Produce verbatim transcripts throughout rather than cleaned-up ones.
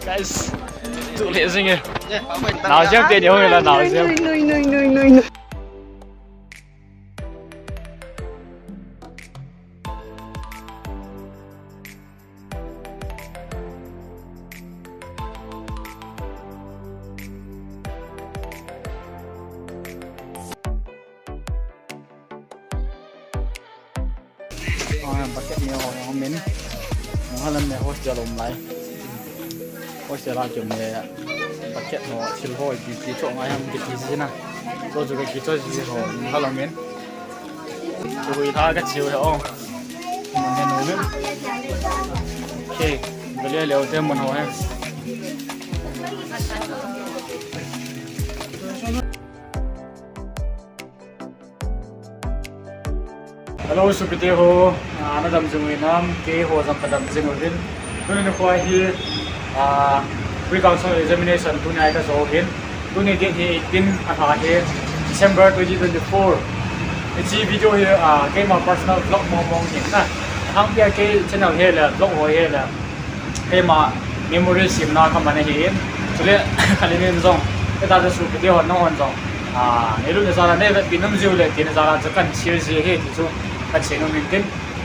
Guys, tu le jing e. Nao jeng te ni hong la nao jeng. Noi, noi, noi, noi, noi, noi. Ah, bucket ni ho jong min. Nunghalam ne hostel um lai. Hostel a kium le bucket ho, thil ho, ipi ipi cho ngai ham kiti ji na. Cho chu ka kicho ji ho, nunghalam min. Chu hui tha ka chiu he o. Mun he nu min. Okay, ka le leo te mun ho he. Hello, sopite ho, ah, na dam jing uvin ham, keiho jong ka dam jing uvin. Tuni nikho hi, ah, pre-council examination tuni a ka jo uvin. Tuni date hi eighteen a lha hi, December twenty twenty-four. Hiche video hi, ah, keima personal vlog mong mong hin na. Hangpia kei channel hi le, vlog ho hi le. Keima memory simna ka man ahin. Chule, khat le ni jong, kei tah chu sopite hon, nahon jong, ah, neilut na jal a nei vetpi nom jiu le, tina jal a chu kan share ji ahi, ti chu kan sei nom in tin.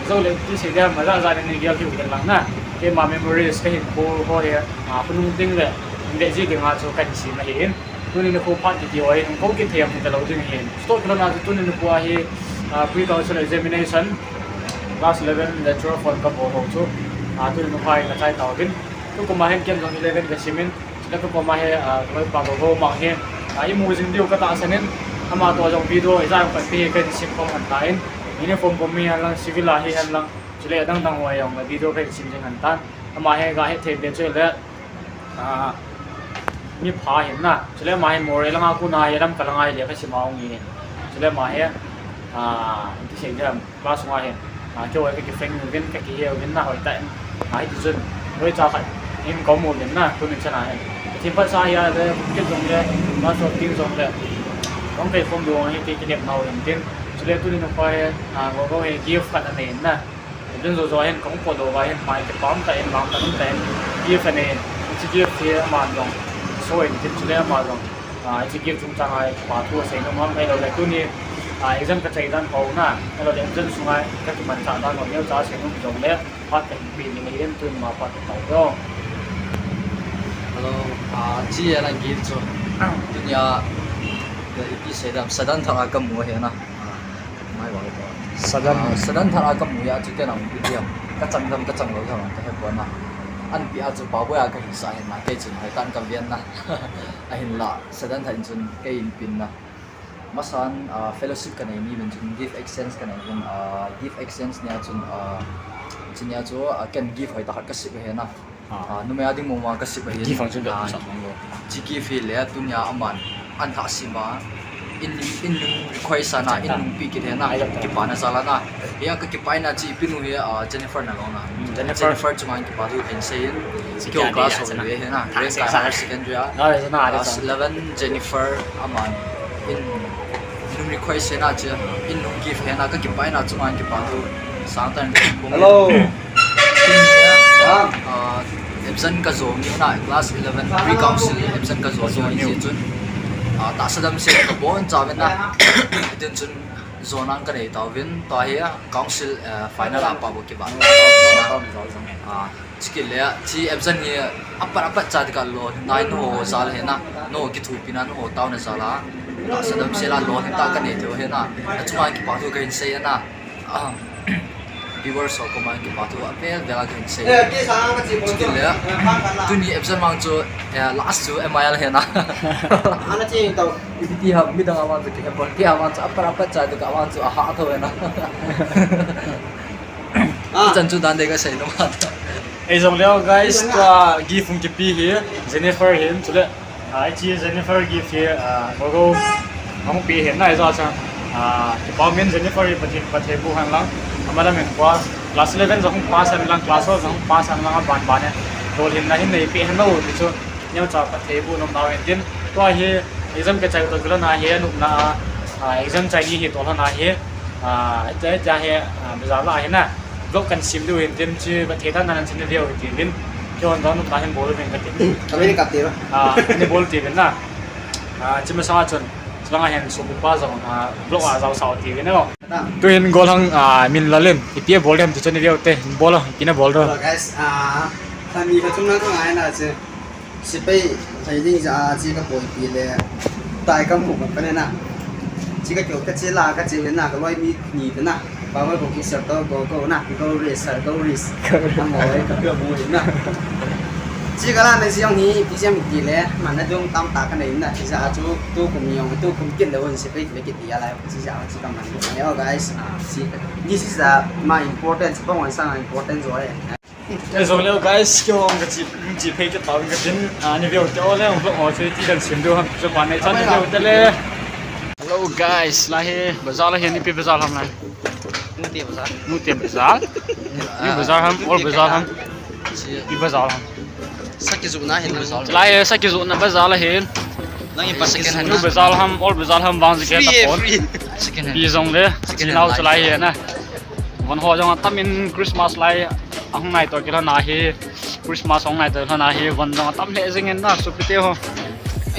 Jou le, ti sei dia, maja ja nei gel hiu hen lang na. Keima memories ka hinkho ho hi, ah, khonung ding le, in vet ji ding a chu kan sim ahin. Tuni nikho phat kiti ho hi, hung kou kit thei am hita lou ding ahin. Chutoh kilhon a chu tuni nikho a hi, ah, pre-council examination, class eleven le twelve hon ka bol ho chu, ah, tuni nikho a hi ka chai tauvin. Tukum a hin ken jong eleven ka sim in, chule tukum a hi, ah, ka loipa ho mang hi, ah, imu jing diu ka tahsan in, ama toh jong video ijat jong kan pe hi kan sim khom hen tan. Uniform bum hi hen lang, civil a hi hen lang, chule adang dang ho a jong video kan sim jing hen tan. Ama hi ka het thei be chu le, ah, mi pha hin na. Chule ama hi Moreh langa kona hi Lamka langa hi lekha sim a hung hi. Chule ama hi, ah, ti sei jam, class sunga hi, ah, keiho ka kifriend uvin, ka kihe uvin na, hoitah in. Ah, hiti chun, loi cha khat in ka um uvin na, tuni chan a hi. Thim phat sa hi a le, kit jong le, class of thing jong le, kong kai khom dong hi ti kinep nau hin tin. Chule tuni nikho hi, ah, Gogo hi gift khat anei in na. Tun jo jo hin kong po do va hin mai kipah tah in, mang tah in, gift anei in. Hiche gift hi aman jong so in tin, chule ama jong, ah, hiche gift chungchang a kipa thu asei nom ham, ahilou le tuni, ah, exam ka chai dan ho na, ahilou le exam sunga ka kimanchah dan ho neocha asei nom jong le, phat ka hin pe ding ahin, tun ma phat ka tao jo. Hello, ah, hiche a gift chu. Tunia, ipi sei dam, sadan thah a ka mu ahi na. Mai vang ko. Sadan. Ah, sadan thah a ka mu a chu ken ang ipi diam. Ka chang dam ka chang lou dam ka he pon na. An pi a chu pa boi a ka hin sa hin na, kei chun hai tan ka vian na. Ahinla, sadan thah in chun kei in pin na. Masan, ah, fellowship ka nei ni uvin chun gift exchange ka nei uvin, ah, gift exchange nia chun, ah, chunia chu, ah, ken gift hoitah khat ka sip ahi na. Ah. Ah, numei a ding mong mong ka sip ahi. Gift ang chun ka, ah, sap mong lo. Hiche gift hi le tunia aman an thah sim a. In, in lung request ana, in lungpi kit ahi na. Ai, ai, ai. Kipana jal a na. Hia ka kipah na hiche pinu hi, ah, Jennifer na lou na. Hmm, Jennifer. Jennifer chunga kipa thu kahin sei in. Kei class ho ve ahi na. Grade ka higher secondary a. Class eleven Jennifer aman. In lung request ahi na hiche. In lung gift ahi na, ka kipah na chunga kipa thu. Sangtah in ka kipah. Hello. Ah, exam ka jo ni na, class eleven pre-council exam ka jo ni, jo ni jeh chun. Ah, tahsa damsel ka bon cha uvin na. Tin chun jona ka nei tauvin, tua hi council, eh, final a pa bou kiva. Ah, chikit le, hiche exam hi apat apat cha tika lolhin nai, nangho jal ahi na, nangho kithopi na, nangho taona jal a. Tahsa damsel a lolhin tah ka nei thei u ahi na. Achunga kipa thu kahin sei ahi na. Ah, viewers ho koma kipa thu avel vel a kahin sei. Eh, ke sa ka chi mo. Chukit le. Tuni exam vang chu, eh, last chu M I L ahi na. Ana chi tau. Ipi ti ham, midang a vang chu ki apon, kei a vang chu apat apat cha tika vang chu aha tho ahi na. Ah. Chan chu dan dei ka sei nom a. Ei jong leo guys, tua gift hung kipe hi, Jennifer hin, chule. Ah, hiche Jennifer gift hi, ah, Gogo ahung pe ahi na, ijat chang. Ah, kipa um in Jennifer hi Pathen, Pathen bu hen lang. Ama lam in kua, class eleven jong hung pass hen lang, class twelve jong hung pass hen lang, aban ban in. Lolhinna hin nei pe hen lang ti chu. Neocha Pathen bu nom nau hen tin. Tua hi exam ka chai toh kilhon a hi anopna a, ah, exam chai ni hi toh lhon a hi. Ah, tia, tia hi, ah, bazaar la hi na. Vlog kan sem diu hin tin chu Pathen dan nan sem diu hin tin. John, John, na hin bol uvin kati. Kami ni kati ba? Ah, ni bol uvin na. Ah, chima sa chun. Chulanga hin sopipa jong, ah, vlog a jao sao uvin na. Tuhin gollhang, ah, min lalin. Ipi bol dem tu chun ni veu te. Bol, ipi na bol do. Hello guys, ah, kami ka tum na tu ngai na che. Sepai, sai ding ja, che ka poi pi le. Tai ka mu ka ne na. Che ka kyo ka che la ka che na ka loi mi ni na. Power go kick, circle go go na, go race, circle race. Amo e ka pia mo na. Chi ka la na siang hi, pi siang ti le, man na dung tam ta ka nei na, chi sa chu tu kum yong, tu kum kit le won se pe le kit ya la, chi sa chi ka man. Yo guys, ah, chi, this is a my important, pong an sang important joy. Hello guys, kyo hong ka chi, chi phei ka tao ka tin, ah, ni veu te ole hong vlog ho chu ti dan sim du ham, chu pa nei chan ni veu te le. Hello guys, la hi bazar la hi ni pi bazar ham la. Mute bazar. Mute bazar? Ni bazar ham, all bazar ham. Ni bazar ham. Saki zu na hin bazar. La hi saki zu na bazar la hin. Lang in pa second hand. Ni bazar ham, all bazar ham bang zike ta pon. Second hand. Pi jong le, second hand nau lai hi na. Von ho jong tam in Christmas lai ahung nai to kila na hi. Christmas hung nai to lhon a hi von jong atam lheh jing in na, sopi te ho.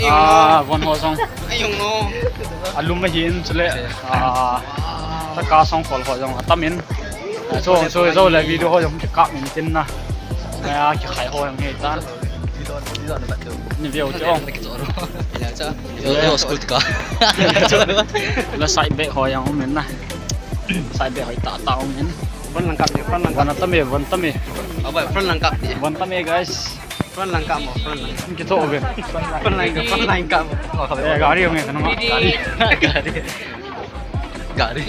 Ah, von ho jong. Alum ahin chule. Ah, taka song khol ho jong atam in. Ah, so, so, so le video ho jong kikap in tin na. Ah, kikhai ho jong hi ta. Ni veu te ong. Yo, yo, school ka. La side bag ho jong um in na. Side bag ho ta ta um in. Front lang kap di, front lang kap. Von tam e, von tam e. Abai, front lang kap di. Von tam e, guys. Front lang kap mo, front lang kap. Kito obe. Front lang kap, front lang kap mo. Eh, gari hong e, kanang gari. Gari. Gari.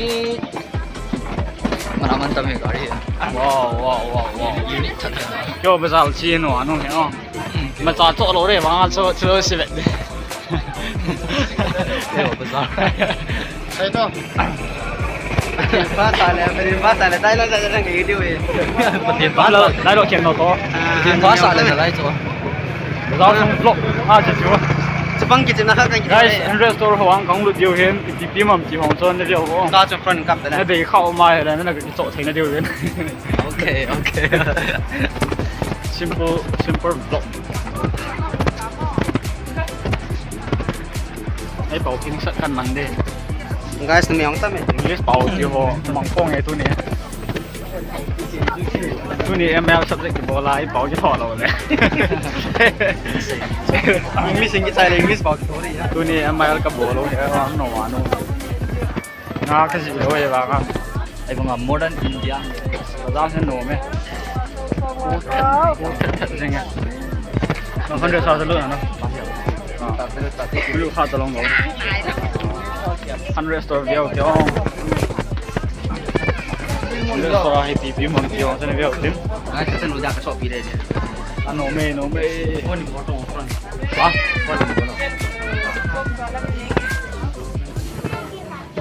Manaman tam e gari. Wow, wow, wow, wow. Unit chat. Kyo bazar chi no, ano he, oh. Macha cho lo re, vang cho, cho si ve. Yo, bazar. Sai to. Ba sa le, ba sa le, dai lo, dai lo, ngi diu e. Dai lo, dai lo, ken lo to. Ba sa le, dai to. Bazar sung vlog, ah, chi chu. Chapang kichim na kha kan kichim. Guys, hundred store ho ang kang lut diu hin, ipi ipi mam chi hong chon ne diu ho. Ka chu front kap ta na. Na dei kha o mai la, na ka kicho thei na diu hin. Okay, okay. Simple, simple vlog. Ei pau king sat kan mang de. Guys, na mi ong ta me. English pau ti ho mang pong e tu ni. Tu ni M L subject ki bola ei pau ki tho lo le. English ki chai le English pau ki tho le. Tu ni M L ka bol lo he no wa no. Nga ka ji lo e ba nga. Ai banga modern India. Bazar se no me. Jeng e. No hundred sa lo na. Lu kha ta long lo. Hundred store view kyo. Hundred store hi pi pi mon kyo sa view tim. Ai ka ta no ja ka so pi le. Ano me no me. Phone ni photo phone. Ha? Phone ni photo.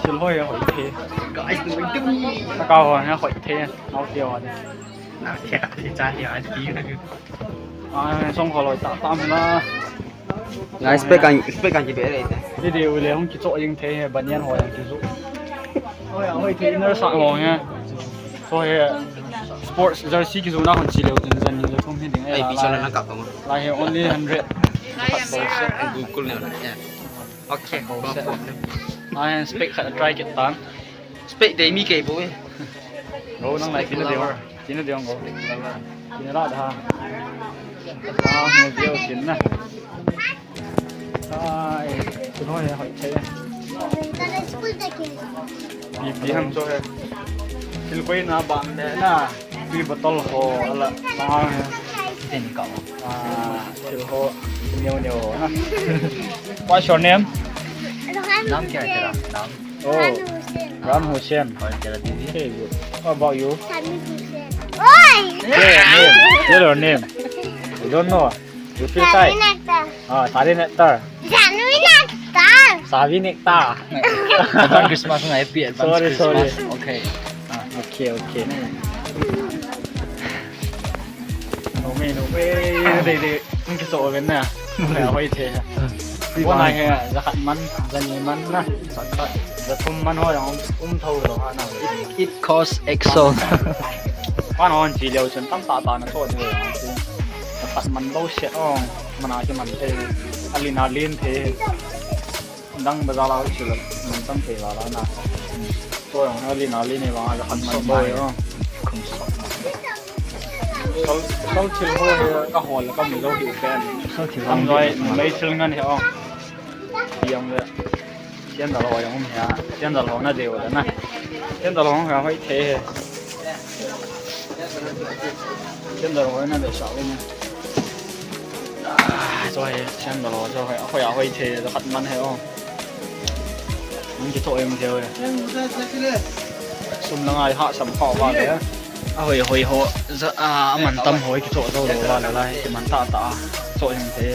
Sil hoi a hoi the. Guys, tu tu. Ka hoi a hoi the. Nau te hoi. Nau te hoi cha hoi a ti. Ah, song hoi ta ta na. Guys, spec kan, spec kan ki be re te. Ni de u le hong ki cho ying the he, banyan hoi a ki zo. Hoi a hoi the inner sa hoi he. So he sports jersey ki zo na hon chi le u tin jan ni le thum he ding. Ai, pi cho la na ka pa ma. Lai he only hundred. Google ne. Okay. Ai, spec khat try kit tan. Spec dei mi kei bo e. Go nang lai tina dei. Tina dei go. Tina la da. Ah, mo dei tina. Ai, tu no ya hoi che. Bi bi ham cho he. Til koi na ban de na. Tui bottle ho ala. Bang he. Tin ka. Ah, til ho. Neo neo na. What's your name? Naam kya hai tera? Naam? Oh, Ran Hussain. Ran Hussain. Aur tera didi? Okay, good. What about you? Sami Hussain. Oi! Say your name. Say your name. You don't know? You feel shy? Sabi Nektar. Ah, Sabi Nektar. Sabi Nektar. Sabi Nektar. Advance Christmas na, happy advance Christmas. Sorry, sorry. Okay. Ah. Okay, okay. No me, no me. Dei, dei. Hung kicho ven na. Hoi, hoi the. Bona he, jakhat man, jani man na. Sakhat, jathum man ho jong um tho lo ha na. It costs extra. Pan hon chi leo chun tam ta ta na cho de. Khat man lou set ong, mana kiman thei. Alin alin thei. Dang bazar la chu man tam thei la la na. Ko jong alin alin nei vang a khat man lou ong. Kal, kal thil ho hi ka hol ka mu lou hi pen. Kal thil ho. Am loi, mei thil ngan hi ong. Piang le. Sandal ho jong um hia. Sandal ho na deu le na. Sandal ho ka hoi thei he. Sandal ho na deu sa le na. Ah, chu hi sandal ho chu hoi, hoi a hoi thei le khat man he ong. Mun kithoh em thei he. Sum langa hahsam kha uva le. Ahoi hoi ho, ja, a, aman tam ho kithoh jou lou uva le lai, kiman tah tah a, thoh jing thei.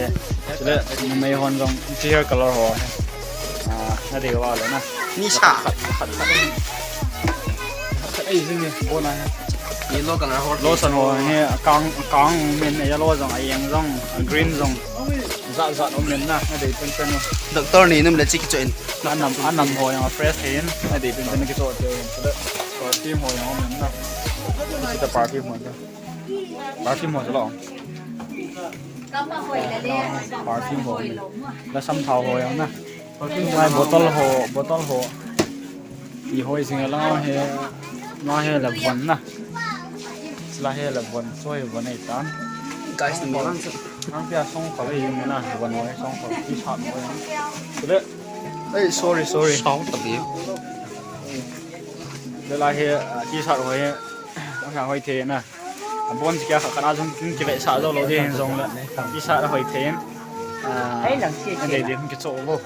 Chule, numei hon jong, chi hair color ho. A, na dei uva le na. Ni sa. Khat, khat, khat, khat. Khat, khat, ei, jing ni, bon a he. Yellow color ho. Lotion ho he, kang, kang, men, yellow jong, ayeng jong, green jong. Jat jat um men na, na dei pen pen. Doctor ni num le chi kichoh in. Anam, anam ho jong fresh thei in, na dei pen pen kichoh thei in. Chule, perfume ho jong um men na. Chita perfume ho. Perfume ho chu lo. Perfume ho. La sam thao ho jong na. Perfume lai bottle ho, bottle ho. Ti ho jing la he, la he la von na. La he la von, so he von ei tan. Guys, ni lang sa. Ang pia song ko le yung na, von ho song ko. Ti sa mo. Chule. Hey, sorry, sorry. Song ta bi. Le la he, ti sa ho he. Ang hoi thei na. Abon kia kha kana jong kin kile sa jo lo de jong le. Ti sa hoi thei. Ah, ai lang si. Ade de kin kicho bo.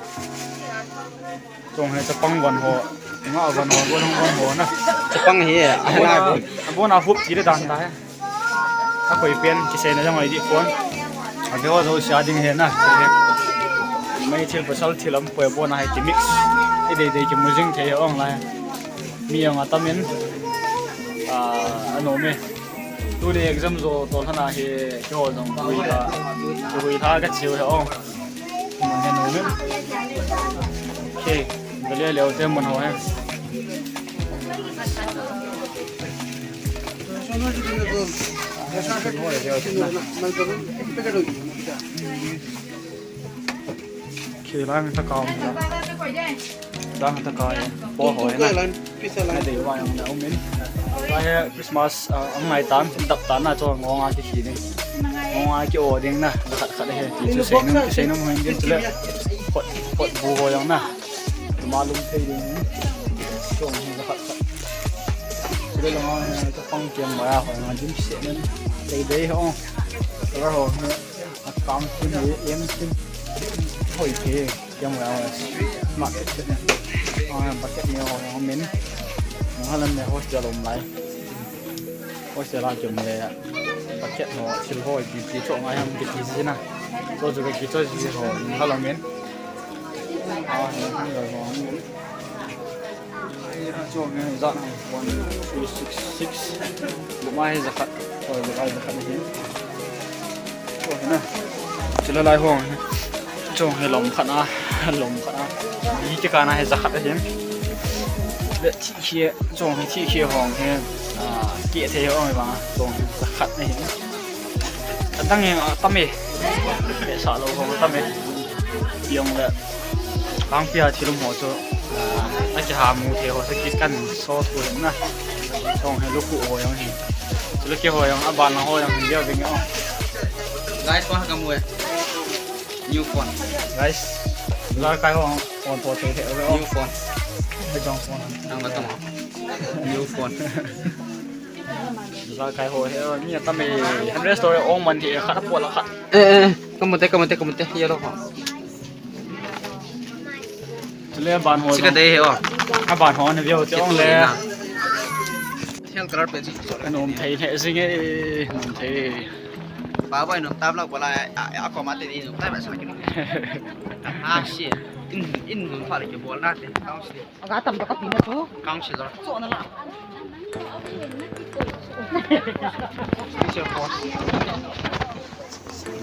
Chong he chapang von ho. Nga von ho, von ho, von ho na. Chapang hi, a na. Abon a hup ti le dan ta he. A koi pen kiseina jong ai di phone. A deu jo sia ding he na. Mei thil pasal thil am poi bon a he ki mix. I dei dei kimu jing thei ong lai. Mi jong atam in. Ah, anom e. Tuni exam jo tol hana hi keiho jong hui la. Hui la ka chiu he ong. Mun he nom e. Okay. Bele leo te mun ho he. Khi lang ta kau. Lang ta kau. Po ho na. Na dei va jong na um in. Lai Christmas, ah, ang ngai tan, dap tan na chu ngong a ki khi ni. Ngong a ki o ding na, khat khat he. Ti chu sei num, sei num ho in din chu le. Pot, pot bu ho jong na. Malum thei ding. Chu ngong khat khat. Chu le lang a, chu pang kiam ma ya ho jong din sei num. Dei dei ho. Chu ho. Akam kin, em kin, hoi ke, kiam uva, street market kin. Ah, bucket ni ho, min. Mong halan ne hostel um lai. Hostel a kiam le, bucket ho, thil ho, ki, ki cho ngai ham, ki, ki si na. Cho chu ki cho si ho, mong halan min. Ah, ni ho, min. Chong hi, ja, one, two, six, six. Luma hi jakhat. Oi, luma hi jakhat hi. Chong hi na. Chule lai hong. Chong hi lom khat na, lom khat na. Hi te kana hi jakhat hi. Le thi khi, chong hi thi khi hong hi. Ah, ki the hong hi ba. Chong hi jakhat hi. Adang hi, ah, tam e. Sa lo hong tam e. Yong le. Kangpia thilum ho chu, ah, akiha mu thei ho chu kikan so thu hin na. Chong hi luku ho jong hi. Chule keiho jong aban ho jong hin leo ding o. Guys, pa ka mu e. New phone. Guys, la kai ho on po thei thei o. New phone. Hei jong phone. Nang la tong. New phone. La kai ho he, mi atam e. Hundred story ong man thei khat po la khat. Eh, eh, ka mu te, ka mu te, ka mu te. Yellow ho. Chule aban ho. Chika dei he o. Aban ho na view te ong le. Thel color pe chi. Nom thei le jing e, nom thei. Ba bai nom tab la ko la a ko ma te ni nom tab sa ki. Ah, si. In, in nom pha le ke bol na te. Council. Aga tam to ka pi na tu. Council. Cho na la. Special force.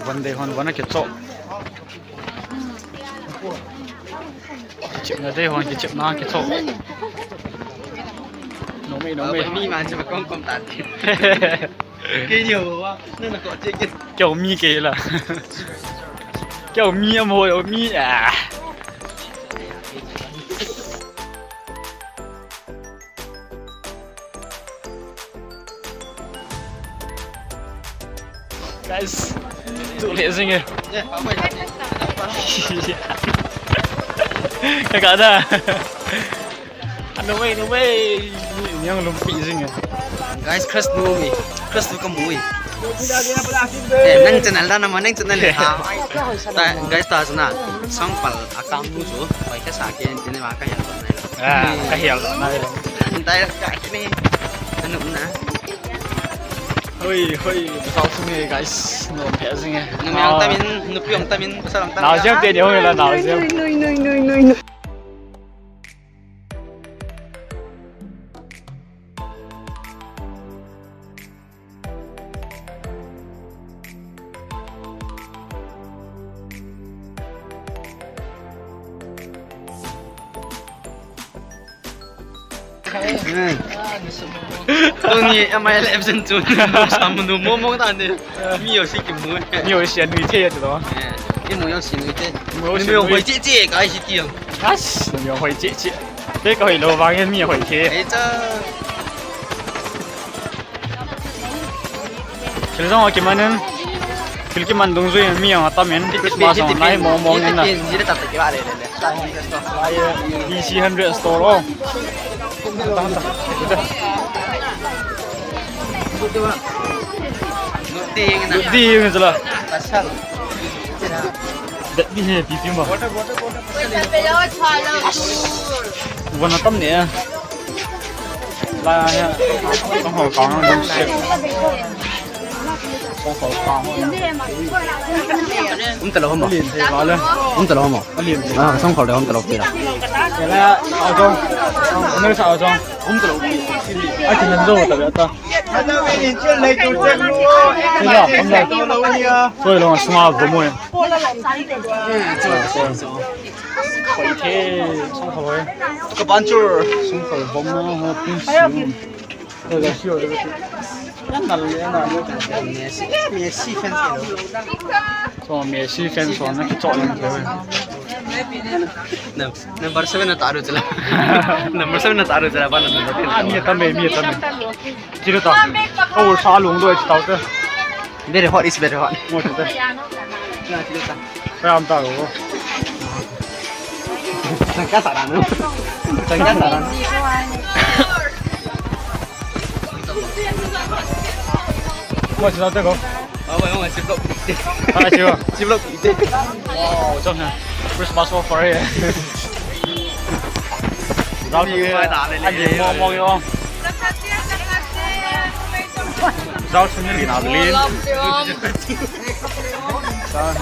Van dei hon van a kicho. Kichepna dei hon kichepna kicho. Nom e, nom e. Mi man chu kom kom ta. Kei ni ho wa, nang na ko che ke. Kyo mi ke la. Kyo mi am ho yo mi a. Guys, tu le jing e. Ka ka da. No way, no way. Yang lum pi jing e. Guys, crush nu mi. Crush nu ka mu e. Eh, nang channel da na ma, nang channel le ta. Ta, guys, ta sana. Song pal akam nu chu. Pai ka sa ke, tine ma ka ya. Ah, ka hial na. Dai ka ni. Anu na. Hoi, hoi, pasal sung e, guys. No, pia sung e. Numei ang tamin, nupi ang tamin, pasal ang tamin. Nau siam te ni hoi la, nau siam. Nui, nui, nui, nui, nui. Tuni ama eleven chu sam nu mo mo ta ni. Mi yo si ki mu. Mi yo si anui the ya to. Eh, imo yo si nui the. Mi yo hoi che che ka si ki. As, mi yo hoi che che. Te ka hoi lo vang mi hoi che. Ei cha. Thil jong akiman in, thil kiman dungjui in mi jong atam in, Christmas jong nai mong mong in na. Lai, B C hundred store oh. Lut ding in chala. Det ni he pi pi ma. Wan atam ne. Lai, song khol kang dong se. Song khol kang. Um ta lo mo. Alien te ba le. Um ta lo mo. Alien te. Ah, song khol de um ta lo pira. Kela, au jong. Ano sa au jong. Um ta lo. Ai, kin nan jo ta ba ta. Soi lo, sunga bo mo. Hoi the, song khol hoi. Ka ban chu. Song khol bom na ho pin si. Ka ga si o de. Yan na le na. Messi, Messi fans ke lo. So Messi fans so na ki chol lang ke. Nam, number seven na taru chala. Number seven na taru chala, ban number ten. Ah, mi tam e, mi tam e. Chira ta. Ko sa lung do chi tau te. Very hot, is very hot. Mo te. Na chira ta. Ram ta lo. Chang kya sa ran. Chang kya sa ran. Mo chira te ko. Ah, wait, wait, chip lock. Ah, chip lock. Chip lock. Wow, jom na. Christmas offer e. Rau ni, ani mo mo yo. Rau sum ni na lin. Sa he.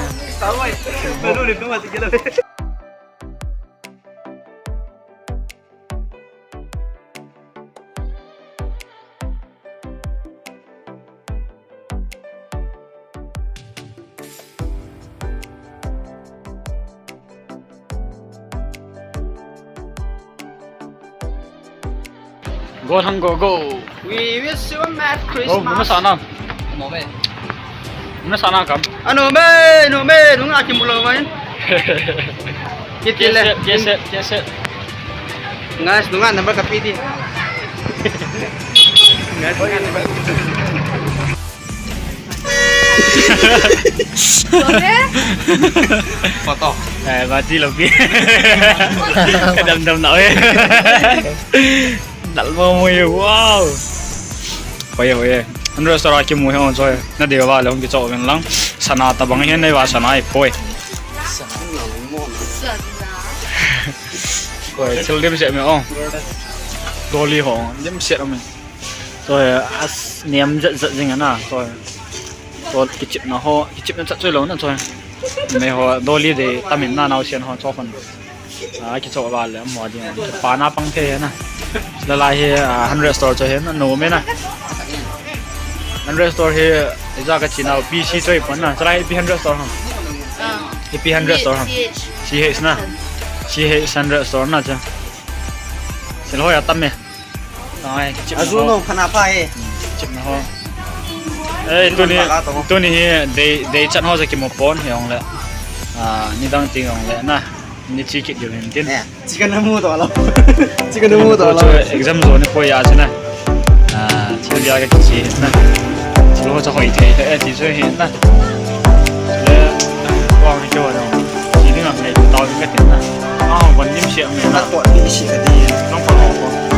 Go thang go go. We wish you a Merry Christmas. Oh, mama sana. Mo be. Mama sana kam. Ano be, no be, nung akim bulo mai. Kiti le. Yes, yes, yes. Ngas, nunga number kapi di. Ngas, nunga number. Photo. Eh, mati lopi. Dam dam na eh. Dal mo mo ye, wow. Hoye, hoye. An restaurant kimu he on so he. Na deu va le hung kicho ven lang. Sana tabang he nei va sana e poi. Koi, thil dimset me o. Dolly ho, dimset me. Choi, as niam jat jat jing ana, choi. Choi, kichepna ho, kichepna chat choi lou na, choi. Me ho, Dolly de, tamin na naosen ho, choi kon. Ah, kicho va le, mo ding. Pa na pang the na. La la he, ah, hundred store choi he na, no me na. Hundred store he, ija ka chinau, P C choi pon na, chalai P hundred store ha. Ah. P hundred store ha. C H. C H na. C H hundred store na cha. Sil ho ya tam me. Ai, chip na ho. Azu no khana pha e. Chip na ho. Ei, tuni, tuni hi dei, dei chan ho ja kimu pon hi ong le. Ah, nidang ting ong le na. Ni chi kit diu hin tin. Eh, chi ka na mu to lo. Chi ka na mu to lo. Chu exam zo ni poi a chu na. Ah, thil dia ka chi na. Chu ho cha hoi thei thei, eh, ti chu hi na. Le, wang ni ke wa no. Chi ding a le, tao ding ka tin na. Ah, wan nim sia me na. To ni si ka di. Nong pa ho ko.